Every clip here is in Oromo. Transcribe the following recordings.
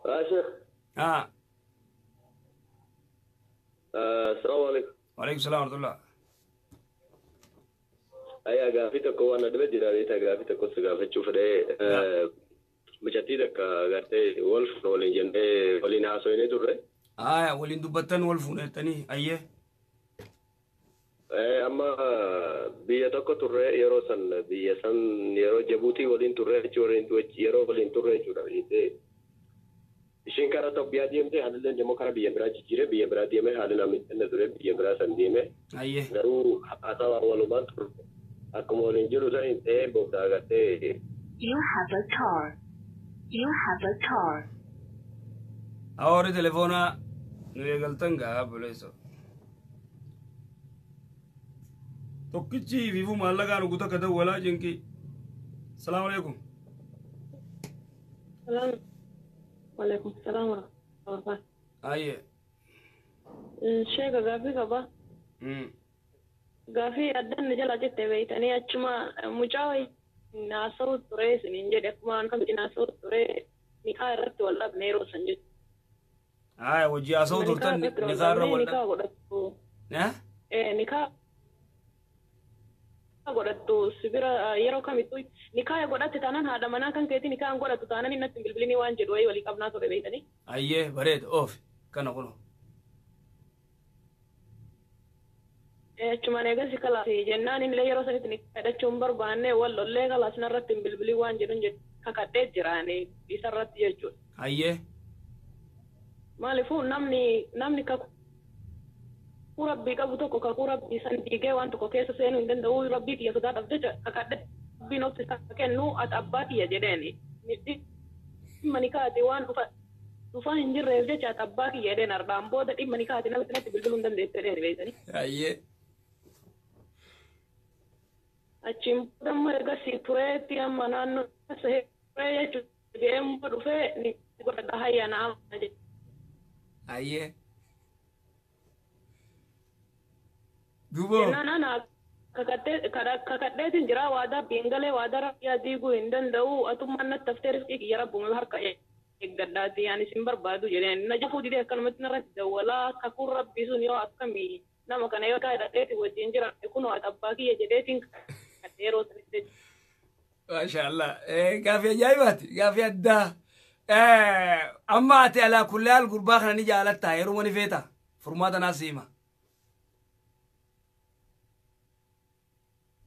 Sheekh. Haa. Assalaamu alaikum. Waalaikum salaam warahmatullah. Ayyaa gaafii tokko waan adda jira beektaa gaafii tokko si gaafachuu fedhee mucattii takka gartee wal fuune waliin jennee waliin haasofnee turre. Haa waliin dubbattan wal fuunettanii ayyee. Amma biyya tokko turre yeroo san biyya san yeroo Jabuutii waliin turre yeroo waliin turre jechuudha. Ishiin karaa Itoophiyaa deemte haalillee immoo karaa biyya biraa jijjiiree biyya biraa deemee haalli namni inni ture biyya biraa san deeme. Ayyee. Garuu haasawaa walumaan turre. Akkuma waliin jiru san hin ta'ee booda agartee. You have a car. You have a car. Warri telefoonaa nu eegaltan gaa buleessa. Tokkichi fiifuu maallaqaa nu guutuu akka dawwalaa jinqii. Salaamu alaikum. Waalaikum salaam warahmatullahi. Ayyee. Sheeka gaafii qaba. Gaafii addaan na jala jette beeytanii achuma mucaa wayii haasa'u ture isiniin jedhe akkuma kan haasa'u ture nikaa irratti wal dhabne yeroo san jechuudha. Haa hojii haasa'u turtan nikaa irra wal Nikaa godhattu. Nikaa godhattu sibira yeroo kamittuu nikaa godhatte taanaan haadha manaa kan keetii nikaa godhattu taanaan inni natti bilbilinii waan jedhu wayii walii qabnaa ture beeytanii. Ayyee bareeda oof kana kunoo. Achumaan eegas kalaas jennaan illee yeroo sanitti nikaa hidhachuu hin barbaanne wal lollee kalaas narratti hin bilbilii waan jedhuun kakadhee jiraani isarratti jechuudha. Ayyee. Maaliifuu namni kakuu rabbii qabu tokko kakuu rabbii san diigee waan tokko keessa seenuu hin danda'u rabbii kiyya sodaadhaaf jecha kakadhee rabbiin of isaa kennu ati abbaa kiyya jedheeni. Dhimma nikaati waan dhufaa hin jirreef jecha ati abbaa kiyya jedheen ardaan booda dhimma nikaati namatti natti bilbiluu hin dandeesse jedheeni beektanii. Ayyee. Achiin booda immoo eegas tureetti amma naannoo turee jechuudha. Deemuu dhufee ni godhadha hayya naa jedhe. Ayyee. Duuba. Jennaan ana kakadheetiin jira waadaa biingalee waadaa rabbiyaa diiguu hin danda'u atummaan natti haftee riskii kiyya rabbuma harka eeggadhaati ani isin barbaadu jedheen na jafuu didee akkanumatti narratti dawwalaa kakuun rabbii sun yoo akkamii nama kana yoo hidhadheetiin wajjin jira kunoo ati abbaa kiyya jedheetiin kakadhee yeroo sanitti. Maashaallah. Gaafii ajaa'ibaati. Gaafii addaa. Amma ati alaa kulli haal gurbaa kana ni jaalattaa yeroo ni feeta furmaata naas hima.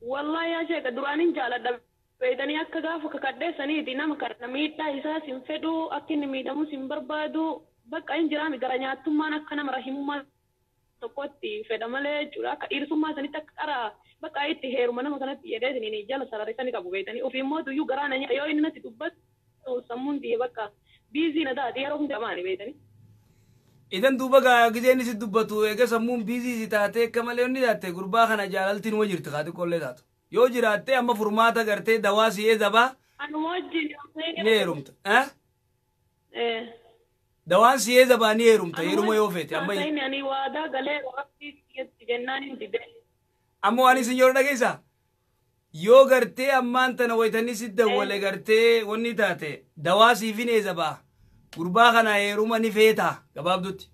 Wallahi yaa sheeka duraanin jaaladha beeytanii akka gaafa kakadheessaniiti nama kana miidhaa isaas hin fedhu akka inni miidhamus hin barbaadu bakka hin jiraami gara nyaattummaan akka nama rahimummaa tokkotti fedha malee jechuudha akka dhiirsummaa sanitti akka qara bakka itti heeruma nama kanatti jedheetiniin jala sararisanii qabu beeytanii ofii immoo tuyyuu garaa na nyaata yoo inni natti dubbatu sammuun tiyya bakka biizii na taate yeroo hunda maani beeytanii. Idan duuba gaa gizeen si dubbatu eega sammuun biizii si taatee akka malee inni taate gurbaa kana jaalaltiin uma jirti kaati qollee taatu. Yoo jiraatte amma furmaata gartee dawaa si'ee dabaa. Anuma wajjin. Ni heerumta. Dawaan si'ee dabaa ni heerumta heeruma yoo feete. Amma ani waadaa galee rabbii jennaan hin dide. Amma waan isin yeroo dhageessaa? Yoo gartee ammaan tana wayitanii si dawwale gartee wanni taate dawaa siif hin eezabaa. Gurbaa kana heeruma ni feeta gabaabdutti.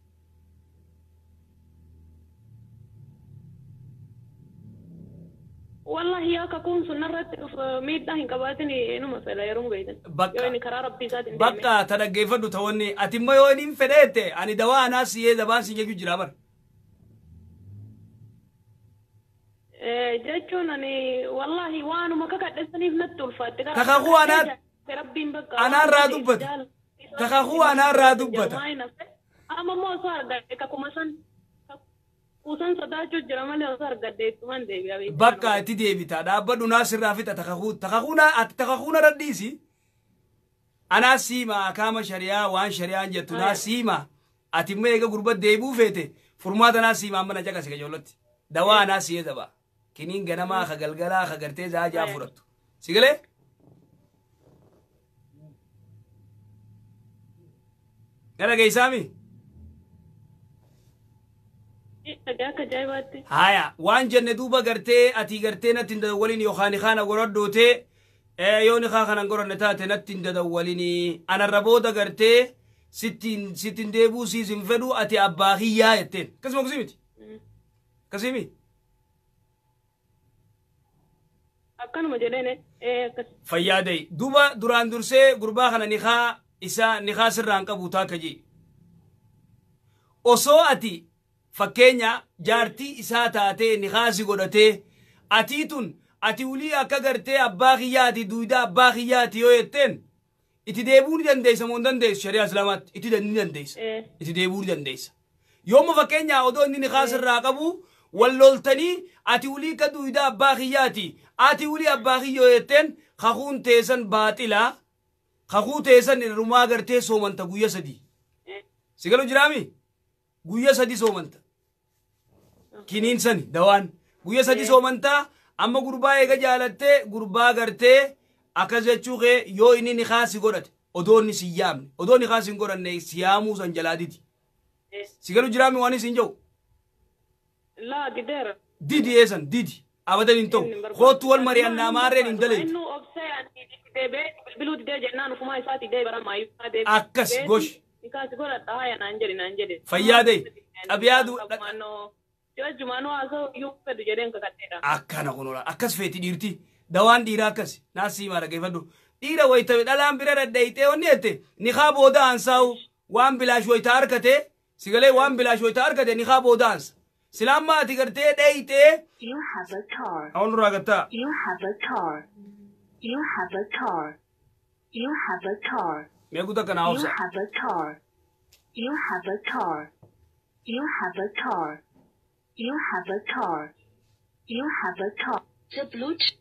Wallahi yoo kakuun sun narratti dhufu miidhaa hin qabaatin inuma fedha yeroo beektan. Yoo inni karaa rabbii isaatiin deeme. Bakka ta dhaggeeffadhu ta'onni ati immoo yoo inni hin fedheette ani dawaa anaa siyee dabaan si jechuu jira bara. Jechuun ani wallahi waanuma kakadheessaniif natti ulfaatte. Kakakuu anaarraa dubbata. Kakakuu anaarraa dubbata. Amma immoo osoo argadhe kakuma san kuusan sodaachuu jira malee osoo argadhe ittumaan deebi'a. Bakka itti deebita dhaabbadhu naa sirraa fixa takakuu ati takakuu na radhiisi. Anaa siima akaama shari'aa waan shari'aan jettu naa siima ati immoo eega gurba deebuu feete furmaata naa siima amma na caqase kajoollotti. Dawaa anaa si'ee daba. Kiniin ganamaa ka galgalaa ka gartee zaajaa fudhattu. Si galee? Gara geessaami? Haya waan jenne duuba gartee ati gartee natti hin dadawwalin yookaan nikaa godhadhootee yoo nikaa kana hin godhanne taate natti hin dadawwalini anarra booda gartee Sittiin deebuu siis hin fedhu ati abbaa kiyyaa jetteen. Akkasuma kusii miti? Akkasii Akkanuma jedheen akkas. Fayyaa da'i. Duuba duraan dursee gurbaa kana nikaa isaa nikaa sirraan qabu taakka jee. Osoo ati fakkeenya jaartii isaa taatee nikaa si godhatee atii tun ati ulii akka gartee abbaa kiyyaati duudaa abbaa kiyyaati yoo jetteen itti deebuu ni dandeessa moo hin dandeessu shari'aa islaamaatti itti ni dandeessa. Itti deebuu ni dandeessa. Yooma fakkeenya odoo inni nikaa sirraa qabu wal loltanii ati ulii ka duudaa abbaa kiyyaati ati ulii abbaa kiyyoo jetteen kakuun teessan baaxilaa kakuu teessan irrumaa gartee soomanta guyya 3. Si galu jiraami? Guyya 3 soomanta. Kiniin sani dawaan guyya 3 soomantaa amma gurbaa eega jaalattee gurbaa gartee akkas jechuu kee yoo inni nikaa si godhate odoo inni si yaamne odoo nikaa si hin godhanne si yaamuu san jalaa didi. Si galu jiraami waan isin jedhu? Laa dideera. Didi eessan didi abadan hin ta'u kootu wal mari'annaa maarreen hin daleetu. Inni obsee ani deebee bilbiluu didee jennaan ufumaa isaati dee bara maayyuu deebee. Akkas gosh. Nikaa si godhadha haaya naan jedhe naan jedhe. Fayyaa da'i. Xabiyaa du. Jumaanoo haasa'u iyyuu fedhu jedheen kakadheedha. Akkana kunuudha akkas feeti dhiirti. Dawaan dhiiraa akkas naasii maa dhaggeeffadhu. Dhiira wayita dhalaan bira dhadhayitee wanni jette nikaa booda ansaa'u waan bilaash wayita harkate sigalee waan bilaash wayita harkate nikaa booda ansa. Silaammaa ati gartee dhayitee. You have a car. Awwan nurraa gattaa. You have a car. You have a car. You have a car. Mee guutuu akkanaa You obsa. have a car. You have a car. You have a car. You have a car. You have a car. The Bluetooth.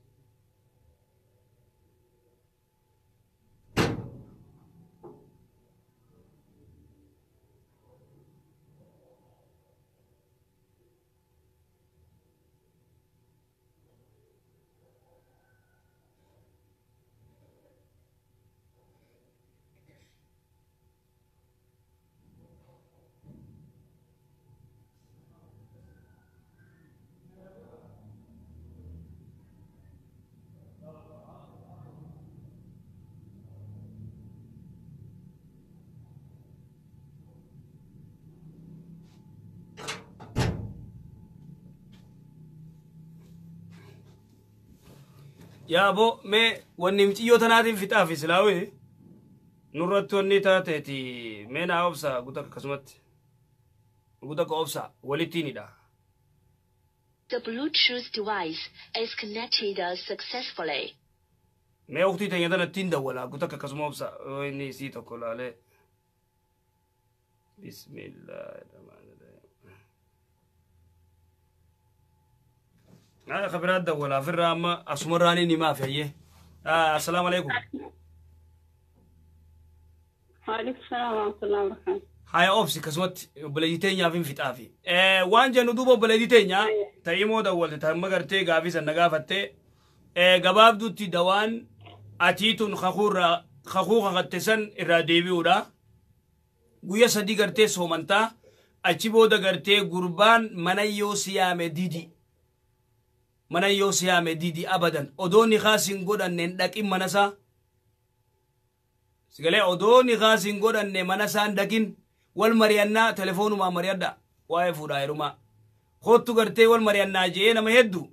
Yaaboo mee wanni muciyyoo tanaatiin fixaaf islaawee nurratti wanni taateeti mee naa obsa guutuu akkasumatti guutuu akka obsa walittiinidha. The Bluetooth device is connected successfully. Mee uktii teenya tanattiin dawwala guutuu akka akkasuma obsa inni isii tokko laalee. Bismillahirrahmanirrahim. Naa khabiraat dawwala ofirraa amma asumarraan inni himaaf hayyee. Assalaamu alaikum. Waalaikum salaam wa rahmatullahi wa barakatuh. Haya obsi akkasumatti obboleettii teenyaaf hin fixaafi. Waan jennu duuba obboleettii teenya ta'imoo dawwalte ta'imma gartee gaafii san na gaafattee gabaabduutti dawaan atiitun kakuurraa kakuu kakatte san irraa deebi'uudha. Guyya 3 gartee soomantaa achi booda gartee gurbaan mana yoo siyaame didi. Mana yoo siyaame didi abadan odoo nikaa sin godhanne hin dhaqin mana isaa. Sigalee odoo nikaa sin godhanne mana isaa hin dhaqin wal mari'annaa telefoonumaan mari'adha waa'ee fuudhaa heerumaa. Kootu gartee wal mari'annaa jee nama hedduu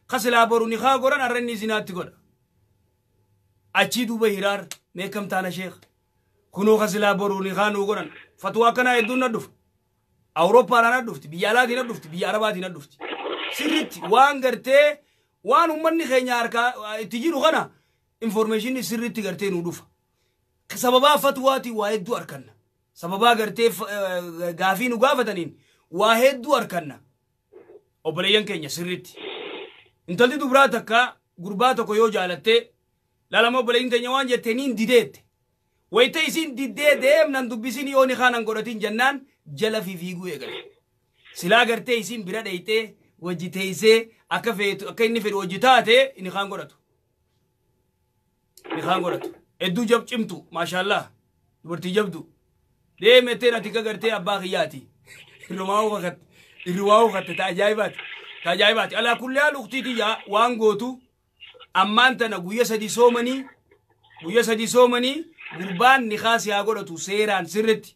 kasilaa boru nikaa godhan har'a inni zinaatti godha. Achii duuba hiraar mee kam taana sheekh kunoo kasilaa boru nikaa nuu godhan fatwaa akkanaa hedduun na dhufa. Awurooppaadhaan na dhufti biyya alaatiin na dhufti biyya arabaatiin na dhufti. Sirriitti waan gartee waan uummanni keenya harkaa itti jiru kana informeeshinii sirriitti gartee nuu dhufa. Sababaa fatwaatiin waa hedduu arganna. Sababaa gartee gaafii nu gaafataniin waa hedduu arganna. Obboleeyyan keenya sirriitti. Intalli dubaraa takka gurbaa tokko yoo jaalattee laalama obboleeyyin keenya waan jettee niin dideette. Wayita isiin diddee deemnan dubbisiin yoo ni kaanan godhatiin jennaan jala fiiguu eegale. Silaa gartee isiin bira dheeytee wajji teessee akka feetu akka inni fedhu wajji taate inni kaan godhatu. Inni kaan godhatu. Hedduu jab cimtu maashaallah dubartii jabdu. Deemetteen ati ka gartee abbaa kiyyaati. Irrumaa ukatte ta ajaa'ibaati. Ta ajaa'ibaati. Alaa kulli haal uktii tiyyaa waan gootu ammaan tana guyya 3 soomanii guyya 3 soomanii Gurbaan nikaa si haa godhatu seeraan sirritti.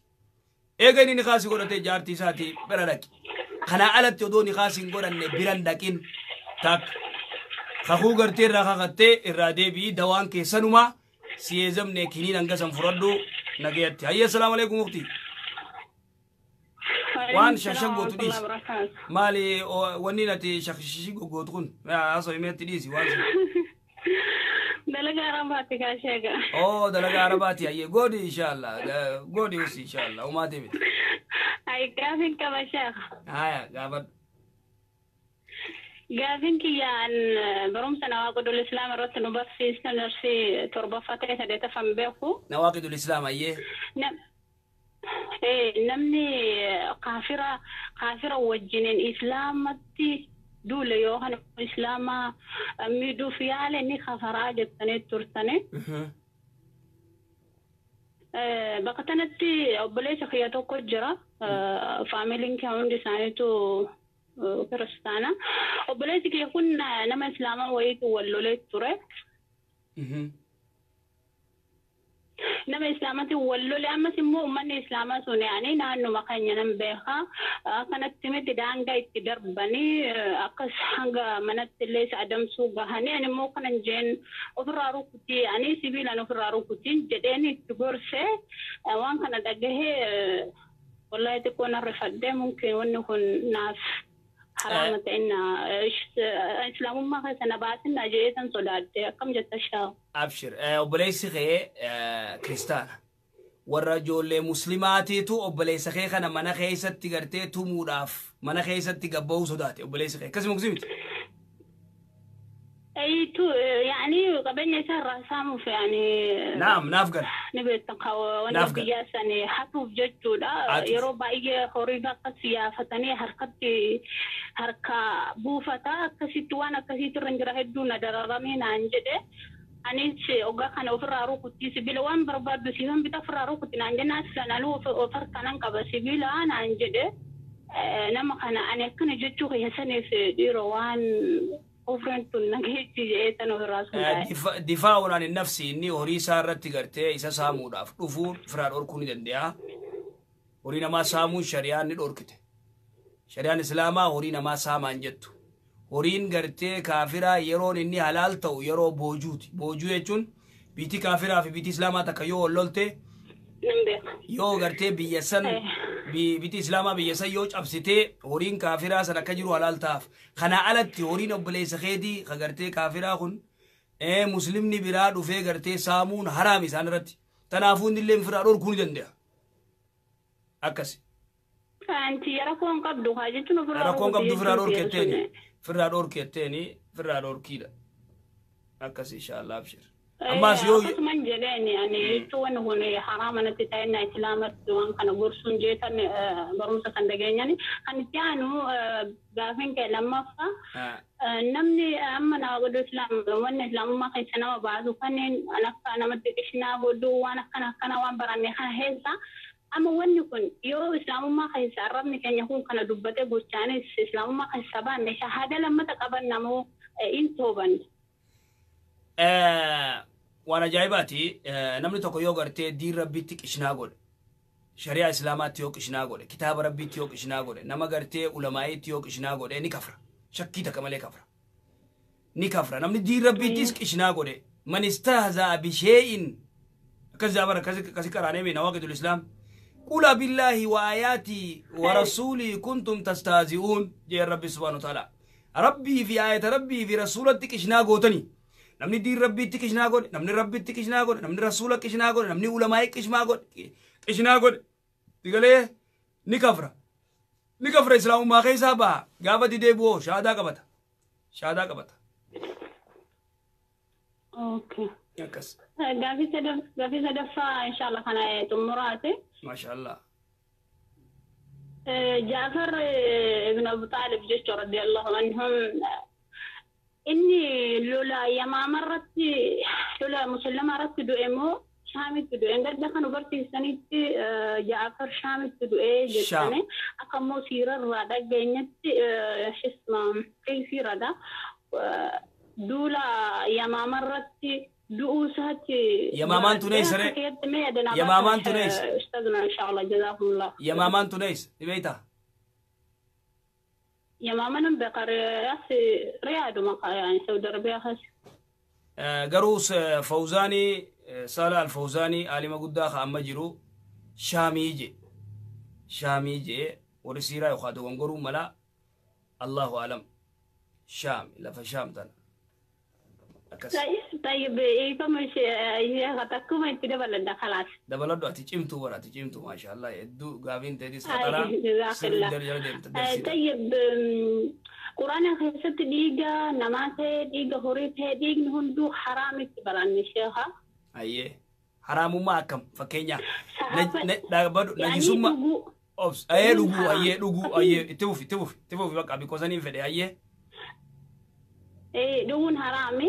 Eega inni nikaa si godhate jaartii isaatii bira dhaqi. Kanaa alatti odoo nikaa si hin godhanne biran dhaqin takka. Kakuu gartee irraa kakattee irraa deebi'i dawaan keessanumaa si eezamne kiniin hanga san fudhadhu nagayatti. Hayya assalaamu alaikum mukti. Waan shashan gootu dhiisi. Maali wanni ati shashashi gootu kun haasoo himeetti dhiisi waan sun. Dalagaa Arabaati kaasheega. Oo dalagaa Arabaati hayyee goodi inshallah goodi usi inshallah umaatee miti. Ay gaafin qaba sheekh. Haya gaafadhu. Gaafin kiyyaan barumsa nawaaqidul islaam irratti nu barsiistan darsii torbaffaa ta'e sadeetaffan beeku. Nawaaqidul islaam hayyee. Namni kaafira wajjiniin islaamatti duule yookaan islaama miidhuuf yaale ni kafaraa jettanii turtani. Bakka kanatti obboleessa kiyya tokko jira. Faamiliin kee hundi isaaniitu kiristaana. Obboleessi kiyya kun nama islaamaa wayiitu wal lolee ture. Nama islaamatti wal lole ammas immoo uummanni islaamaa sun yaani naannuma keenya nan beekaa akkanatti miti daangaa itti darbanii akkas hanga manatti illee isa adamsuu gahanii ani immoo kanan jeen ofirraa rukutii ani sibiilaan ofirraa rukutiin jedheen itti gorsee waan kana dhagahee wallahi xiqqoo narra fadhee mumkin wanni kun naaf haraama ta'inna islaamummaa keessa na baasinna jedhee san sodaadhe akkam jetta shaa. Abshir obboleessi kee kiristaana warra ijoollee muslimaatiitu obboleessa kee kana mana keessatti gartee tumuudhaaf mana keessatti gabba'uu sodaate obboleessi kee akkasuma miti. Eeyitu yaani qabeenya isaa irraa saamuuf yaani. Naam naaf gala. Ni beektan wanni biyya sanii hatuuf jechuudha. Yeroo baay'ee horii akkas yaafatanii harkatti harka buufata akkasitti waan akkasiitti irra jira hedduu na dararamee naan jedhe. Anis ogaa kana ofirraa rukutti sibiila waan barbaaddu siifan bita ofirraa rukutti naan jennaan sanaluu of harkaan qaba sibiila naan jedhe. Nama kana ani akkana jechuu keessaniif dhiiroo waan ofirraan tun nageetti jedhee ofirraa sodaa'e. Difaa'uun ani nafsi inni horii isaa irratti gartee isa saamuudhaaf dhufuun ofirraa dhorkuu ni danda'a. Horii namaa saamuun shari'aan ni dhorkite. Shari'aan islaamaa horii namaa saamaan jettu. Horiin gartee kaafiraa yeroon inni halaal ta'u yeroo boojuuti. Boojuu jechuun biitii kaafiraa fi biitii islaamaa takka yoo wal lolte yoo gartee biyya san biitii islaamaa biyya san yoo cabsitee horiin kaafiraa san akka jiru halaal ta'aaf. Kanaa alatti horiin obboleessa keetii ka gartee kaafiraa kun muslimni biraa dhufee gartee saamuun haraam isaan irratti. Tanaafuu inni illee firaa dhorkuu ni danda'a. Akkasi. Anti rakkoon qabdu haa jechuun ofirraa rakkoon qabdu firaa dhorketteeni. Firraa dhorketteeni firraa dhorkiidha. Akkas inshallah abshir. Ammas yoo akkasuman jedheeni ani jechuun wanni kun haraama natti ta'inna islaamatti waan kana gorsuun jeetan barumsa kan dhageenyani. Kan itti aanu gaafin kee lammaffaa namni amma nama godhu islaam wanni islaamummaa keessa nama baasu kanneen akka namatti qishinaa godhu waan akkana akkana waan baranne kana keessa amma wanni kun yeroo islaamummaa keessa arrabni keenya kun kana dubbate gochaanis islaamummaa keessa baanne shahaada lammata qaban namoo hin tooban. Waan ajaa'ibaati namni tokko yoo gartee diin rabbiitti qishinaa godhe shari'aa islaamaatti yoo qishinaa godhe kitaaba rabbiitti yoo qishinaa godhe nama gartee ulamaa'iitti yoo qishinaa godhe ni kafra shakkii takka malee kafra ni kafra namni diin rabbiittis qishinaa godhe man istahza'a bishee'in akkas jaabara akkasi qaraanee mee nawaaqidul islaam قل بالله وآياتي ورسولي كنتم تستهزئون جاء ربي سبحانه وتعالى ربي في آية ربي في رسولتك إشنا قوتني نمني دين ربي تكشنا قول نمني ربي تكشنا قول نمني رسولك إشنا قول نمني علمائك إشنا قول إشنا قول تقول إيه نكفر نكفر إسلام ما خيسا با قابة دي بو شهادة قبتا شهادة قبتا أوكي يكس قافي سدفا إن شاء الله خنا تمراتي ما شاء الله. جعفر بن أبو طالب جيش رضي الله عنهم إني لولا يما مرت لولا مسلمة رت دؤمو شامي تدؤين قد دخلوا برتي سنة جعفر شامي تدؤي جتني أكمل سيرة رادة جنت شو اسمه كيف سيرة ده دولا يما مرت Du'uu isaatti. Yamaamaan tunees ree? Yamaamaan tunees? Ustaazna insha Allah jazaakumullah. Yamaamaan tunees ni beektaa? Yamaamaan beeka Riyaaduma yani Saudi Arabiyaa keessa. Garuu Fawzaanii Saala Alfawzaanii aalima guddaa ka amma jiru Shaamii je. Shaamii je warri siiraa yookaan dogongoruu mala Allahu alam. Shaam lafa Shaam tana. Akkas. طيب إيه شيخ takkuma itti dabaladha خلاص. Dabaladhu ati cimtuu bara ati cimtuu maashaallah hedduu gaafiin teetis qaxaraa جزاك sirrii الله. jala deemta darsiidha. طيب quraana keessatti dhiiga namaa ta'e dhiiga horii ta'e dhiigni hunduu haraamitti baranne sheekha. Ayyee haraamummaa akkam fakkeenyaaf Sahaba dhaabbadhu yaanii najisummaa dhuguu obs ayyee dhuguun dhuguu haraam. Ayyee dhuguu ayyee itti fufi itti fufi itti fufi bakka bikkosaniin fedhe ayyee. Dhuguun haraami.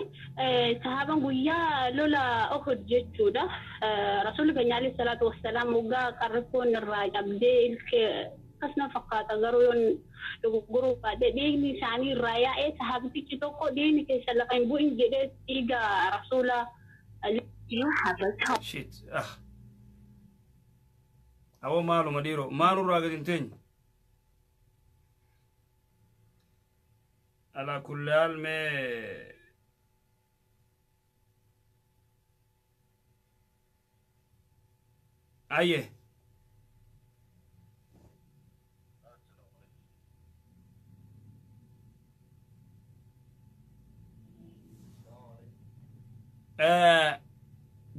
Sahaban guyyaa lola Uhud jechuudha. Rasuulli keenya alayhi salaatu wassalaam waggaa qarrifoon irraa cabdee ilkee akkasuma fakkaata garuu yoon dogoggoruu baadhee dhiigni isaanii irraa yaa'ee sahabtichi tokko dhiigni keessa lafa hin bu'in jedhee dhiiga rasuula. You have a car. Shit. Ah. Awwa maaluma dhiiroo maalurraa gadi hin teenye. Alaa kulli haal mee ayyee.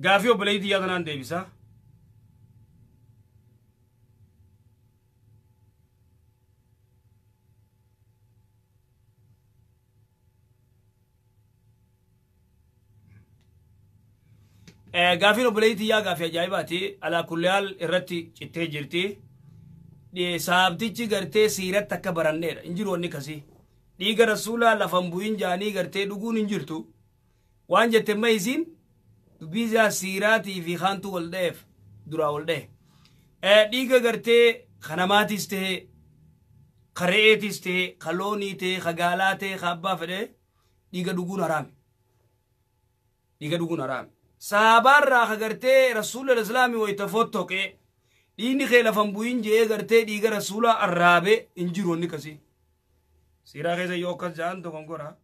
Gaafii obboleettii yaa tanaan deebisa. Gaafiin obboleettii yaa gaafii ajaa'ibaati. Alaa kulli haal irratti cittee jirti. Saabtichi gartee siiratti akka baranneedha. Hin jiru wanni kasii. Dhiiga rasuulaa lafan bu'in jaanii gartee dhuguun hin jirtu. Waan jette amma isiin dubbii isaa siiraatii fi kaantu wal dha'eef duraa wal dha'e. Dhiiga gartee kanamaatis ta'e, ka re'eetis ta'e, ka loonii ta'e, ka gaalaa ta'e, ka abbaa fedhe dhiiga dhuguun haraami. Dhiiga dhuguun haraami. Saabaarraa ka gartee rasuula islaamii wayita fottoqee dhiigni kee lafan bu'in je'ee gartee dhiiga rasuulaa arraabee hin jiru wanni kasii. Siiraa keessa yoo akkas ja'an dogongora.